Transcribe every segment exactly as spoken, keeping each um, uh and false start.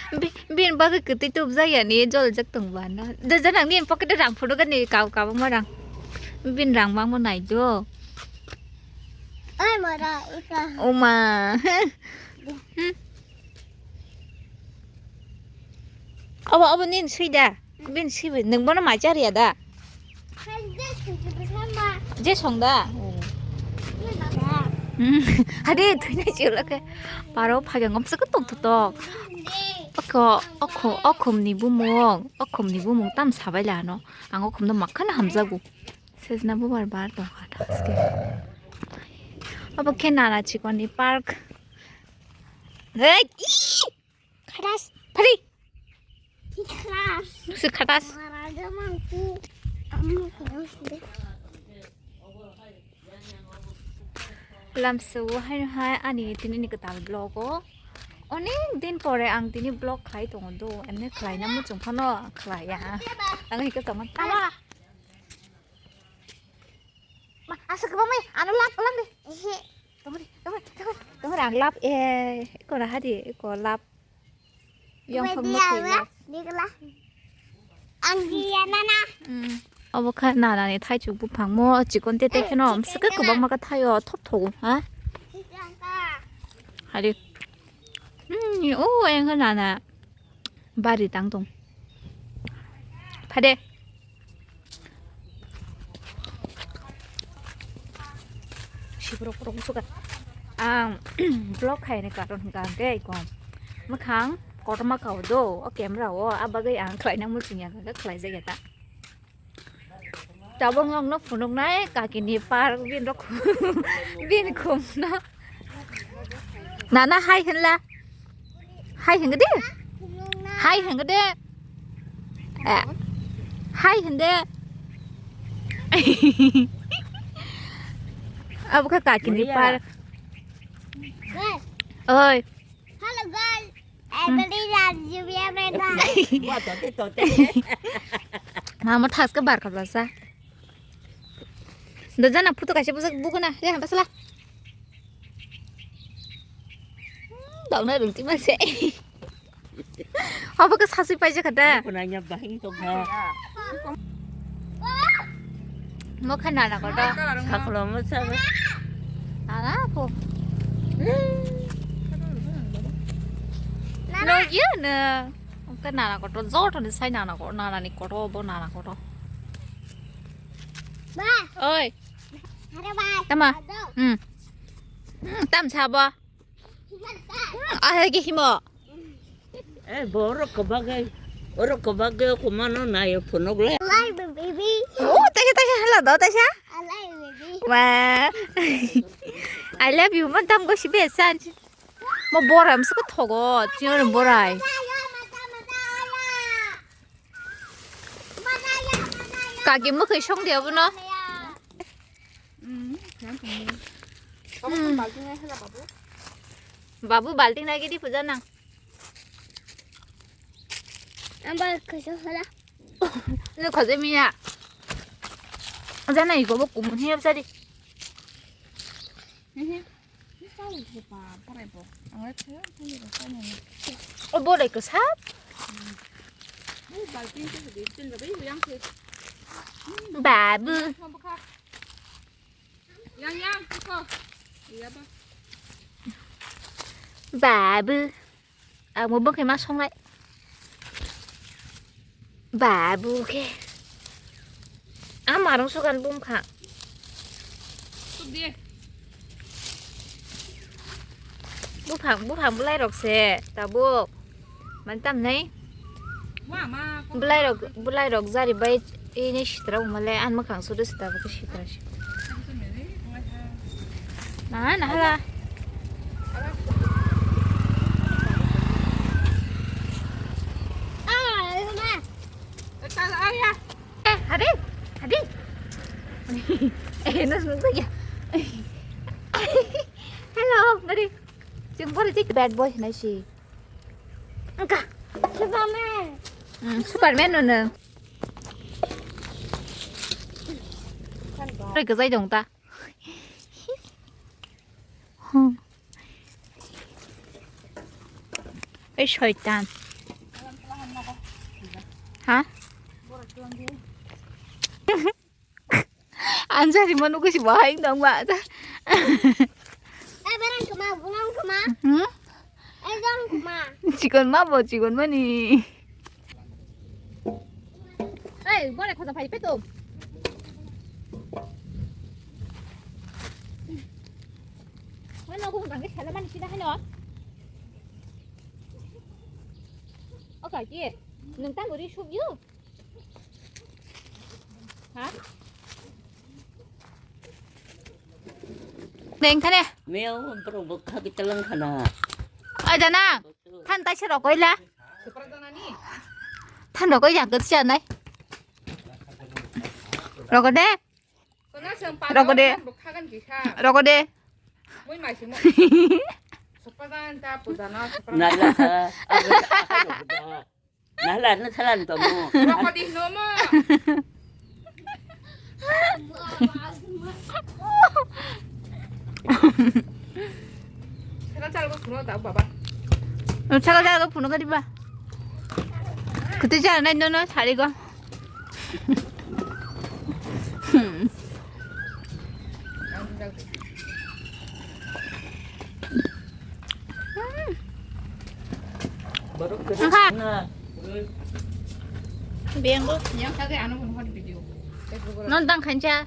Bi-, bin bagwi kwtwi tubjak yani, joljak tong ba na. Jojo nang ni pocket rang phuru gani kau kau ma rang. Bin rang ma mo nai do. Oi mara ika. Oma. Hmm. Abo, abo nin sui da. Bin sui bai. Nang bono ma chariya da. Je song da. Hmm. Hade thwinai chwla khe. Paro phage ngom saka tok tok tok. Oko, oko, okhum ni bumung, okhum ni bumung tam sabai lano. Ang okhum no makhana hamjago. Sejna bo bar bar tongkha thaske. Abo khe nana chikon ni park. Hey! Khatas. Phari. Khatas. Nusi khatas. Maraja mangku. Lamsao hai hai ani tini ni kwtal vlog o. Onek din pore ang tini vlog khlai tongo do. Emne khlai na muchung phano khlai ya. Ang hika tongo. Tama. Ma, asa kwbangma, ano lap, lap de. Ehe. Tongri, tongri, tongri, tongri, ang lap, eh, eko raha di, eko lap. Yang Baby, phang ma thwi lap. Lap. Dikla. Ang dia nana. Hmm. Abo kha nana ni thaichuk buphang mo, chikon te te kheno, chikon saka te kwbangma ka thaio, thop thop, ha? Chikon ka. Hari. Hmm, oh, yang kha nana. Bari tang tong. Phade. Siborok rong suka. Ang vlog khaini karon hwnkha hwnkhe iko. Mwkhang kotorma kao do, o camera o, a bagwi ang khlaina muchungya hwnkhe khlaijak ya ta. Tabuk nokno phunuknai kakini park bin rok bin khumno. Nana hai hinla. Hai hingdi. Hai hingdi. Eh. Hai hindi. Abo kha kakini park. Oi. Hello guys. Hmm. Everybody, Julia Brenda. Wa, tote, tote. Mama thaska bar khabla sa. Do jana photo kaisa bujak bukuna. Re hamba sala. Dong na rungti ma se. Obo khe sasui paijak kha da. Kunanya bahing tong kha. Mo kha nana koto. Saklo mo sa. Nana ko. No ye na. Mo kha nana koto. Joto ni sai nana ko. Nana ni koto bo nana koto. Ba. Oi. Hare ba. Tama. Ado. Hmm. Hmm, tam sabo. Ahai ke himo. Eh, borok kobak ai. Borok kobak ai, kumano nayo phunuk le. Alive, baby. Oh, taisa, taisa, hala do, taisa. Alive, baby. Wah. I love you, man, tam go si be san. Mo borai, mo suko thogo, tiyo borai. Kaki mo khe song dia bono. Hmm. Babu, balting nai gidi puja nang. Ang ba khaso hala. Lo khaje miya. Jana iko bo kumun he sadi. O borai kwsa. Babu. Babu. Amo bwkhai ma songnai. Babu khe. A marung sugan bumkha. Buphang, buphang bwlai rok se tabuk. Man tam nai. Bwlai rok, bwlai rok jari bai ini sitra umale an mwkhang sudu sita bwkhe sitra se. Na, na hala. Eh, hadi, hadi. Eh, nus nus ya. Hello, nari. Jeng bor jek bad boy nai si. Angka. Superman. Hmm, Superman no no. Oi, gajai dong ta. Hmm. Ei, shaitan. Ha? Anjari manu kusi bahai dong ba. Eh, berang kema, bunang kema. Hmm? Eh, jang kema. Chikon ma bo, chikon mani. Eh, bore khoja phai peto. Mano ko bangke sala mani sida hano. Oka ki, nung tang guri suk yu. Ha? Deng thane. Meo, borok bo kha kitalang khana. Ai dana. Than tai se rokoi la. Than rokoi ya gotsi anai. Rokode. Rokode. Rokode. Nala sa. Nala na salan tomo. Rokodi no mo. Sala chal ko suno ta baba. Sala chal ko suno ka diba. Kutu chal nai no no sari ko. Wngkha. Bengo. Non tang khancha.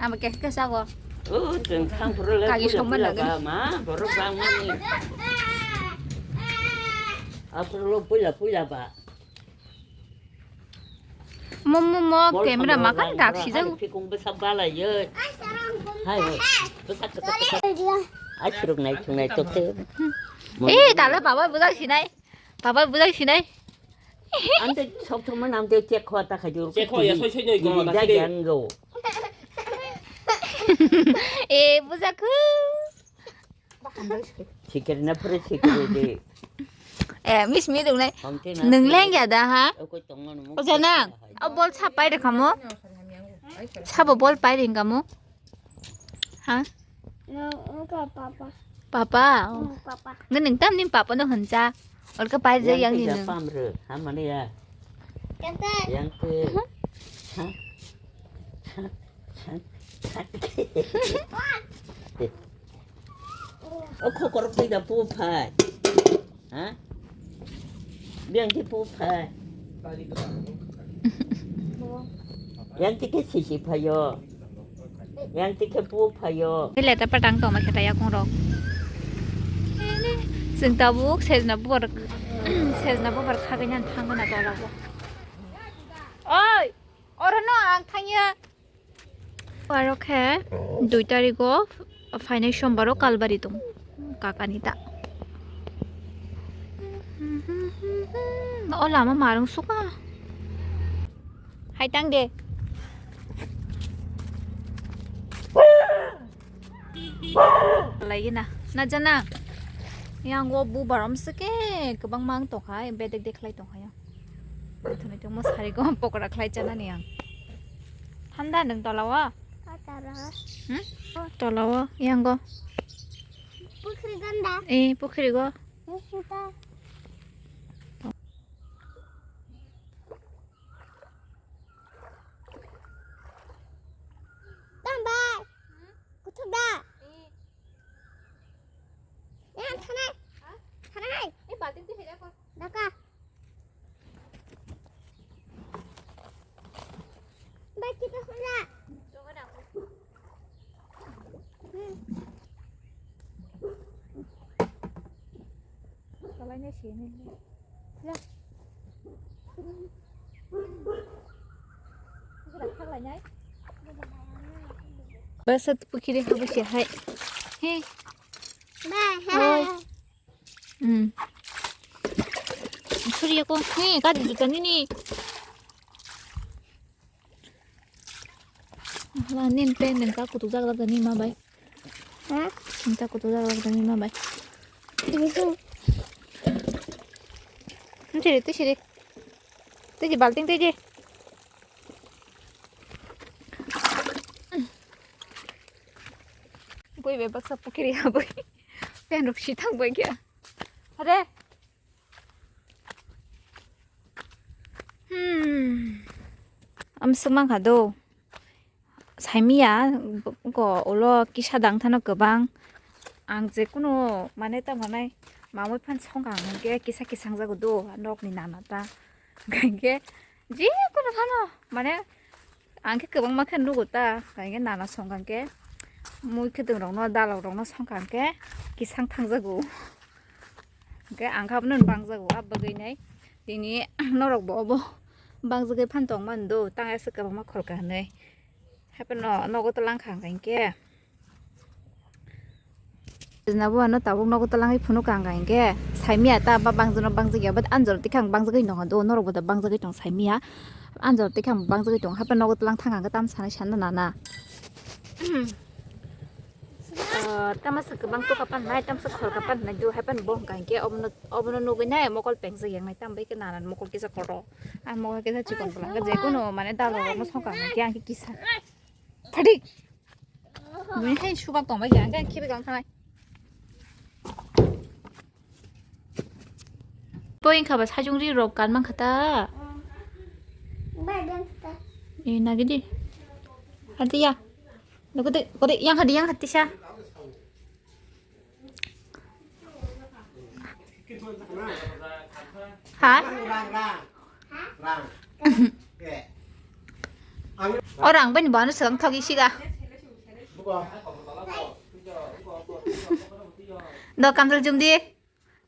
Ama khe khe sago. Oh, teng thang phuru le. Kagi puila somban puila lagi. Ba ma, borok bang mani. Aphuru lo puila puila ba. Mo, mo, mo, bol camera phamrok makan rang dak rang sijak. Hai, phikung bwsa balaiyo. Hai, bwsa kwchak kwchak. Ai, siruk nai, chung nai, tok te. Eh, tala baba bujak sinai. Baba bujak sinai. Ante sok thok man ante check khwa ta khajur. Check khwa ya, soi, soi, noi, goma, jai gasi de. Jang go. Eh, bujak khu. Sikir na pura sikir de. Eh, mis mi dong nai. Nung leng ya da ha? Oja na. O bol sa pai de kamo. Sabo bol pai ring kamo. Ha? No, oka papa. Papa. Oh. Hmm, papa. Nge nung tam nim papa no hancha. Olka pai je yang ni nung. Pam re. Ha mane ya. Kata. Yang ke. Ha? O khokor twi da pu phai. Ha? Biyang twi pu phai. Yang twi khe sisi phaio. Yang twi khe pu phaio. Leta patang tongma khe ta yakung rok. Chwng tabuk sejna bubar, sejna bubar khagwi nang thangwi na tola bo. Oi, oro no ang thangya. Aro khe dui tarikh o phainai sombar o kalbari tong kakani ta. O lama marung suka. Hai tang de. Lai na, na jana. Yang go bu barom seke, kebang mang tong hai, bedek dek lai tong hai. Thani tongmo sari go pokora khlai chana ni ang. Thanda nung tola o? Ka tola o? Hmm? Tola o, yang go. Pukhri ganda. Eh, pukhri go. Eh, suta. Tambai. Hmm? Kuthuk da. Eh. Ya, thanai. Ha? Thanai. Eh, balting tu heda ko. Daka. Bai, kita sana. Kalanya sini. Ya. Kita tak lain ya. Basa tu pikir apa sih, hai? Hei. Bai, hai. Hmm. Suriya ko, he, gari juta nini. Wah, nin pen nin ka kutuk jak jak ni ma bai. Ha? Nin ka kutuk jak jak ni ma bai. Ini. Sini, tu sini. Tiji balting tiji. Bui be baksa pukiri ya bui. Pen ruk si thang bai kya. Are. Hmm, Am swk mankha do. Saimiya ko ulo kisa dang thano kwbang. Ang je kunu mane tamo nai mamui phan songkha ang hwnkhe kisa kisang jago do nokni nana ta. Hwnkhe je kunu phano mane ang khe kwbangma khe nugo ta. Hwnkhe nana songkha hwnkhe mui khwtwng rokno dalok rokno songkha hwnkhe kisang thang jago. Hwnkhe ang kha abono bangjago, ah, bagwi nai. Tini norok bo obo bangjagwi phan tong mani do, tang aswk kwbangma khorka hinwi. Haphano nogo twlang kha ang kha hinkhe. Jwna bo ano tabuk nogo twlangwi phunuk kha ang kha hinkhe. Saimiya ta ba bangjano bangjagya, but anjoro tikhe ang bangjagwi nongha do, norok bo da bangjagwi tong saimiya. Anjoro tikhe ang bangjagwi tong, haphano nogo twlang thang kha ang khe tam sanai sanna nana. Ah, tamsa kwbang toka pan nai, tamsa khorka pan nai, do hai pan bo hwnkha hinkhe obono, obono nugwi nai mokol pengsa yang nai, tam bai khe nana mokol kisa kotor, ah, mokol kisa chikon kwlwng khe, je kunu mane dalo rokno songkha hinkhe ang khe kisa. Phadik. Bini hai subak tong bai khe ang khe khibi kang thanai. Bo wngkha ba sajwng ri rok kan mankha ta. Bai, dan ta. Eh, nagidi. Hadi ya. Nukudi, kudi, yang hadi, yang hadi sa. Ha? Orang bani banu selang thogi siga. Do kamjal jumdi.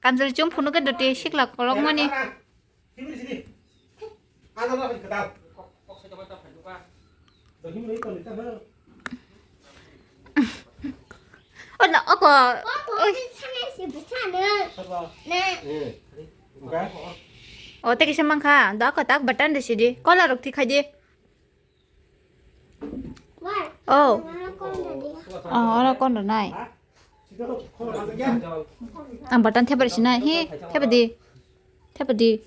Kamjal chum phunuk khe doti sikla kolok mani. Oh, no, oko. Oi. O, tei kisa mankha. Do ako tak button de sidi. Kola rok thi khaidi. Oh. Oh, oro kon rwnai. Ang button thepa rw sinai. Hi, thepa di. Thepa di.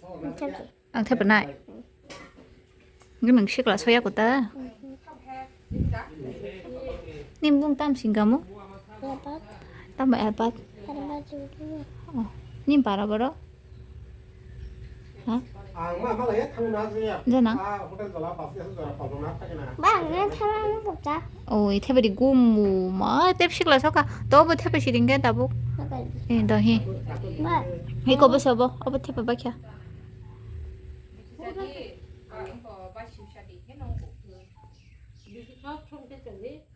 Ang thepa nai. Ngi nang sikla soya ko ta. Nim bung tam singkamu. Tamo airpad. Oh, nim para boro. Ha? Ang ma ma ya thang na se ya. Jana? Ah, hotel jala pas ya jala pas na thang na. Ba, ang thang na bukcha. Oh, ite beri gumu ma tep sikla soka. To bo tepe siring ge tabuk. Eh, do hi. Ba. Hi ko bo sobo. Obo tepe bakya.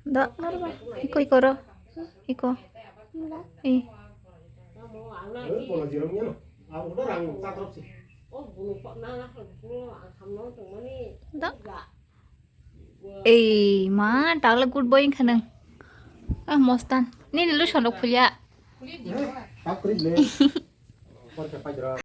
Da, normal. Iko, iko ro. Iko. Eh. Da. Ei, ma, tagla good boy wngkha nang. Ah, mostan. Nini lushan rok phulia. Hah? Kap kri ble. Por ke pajra.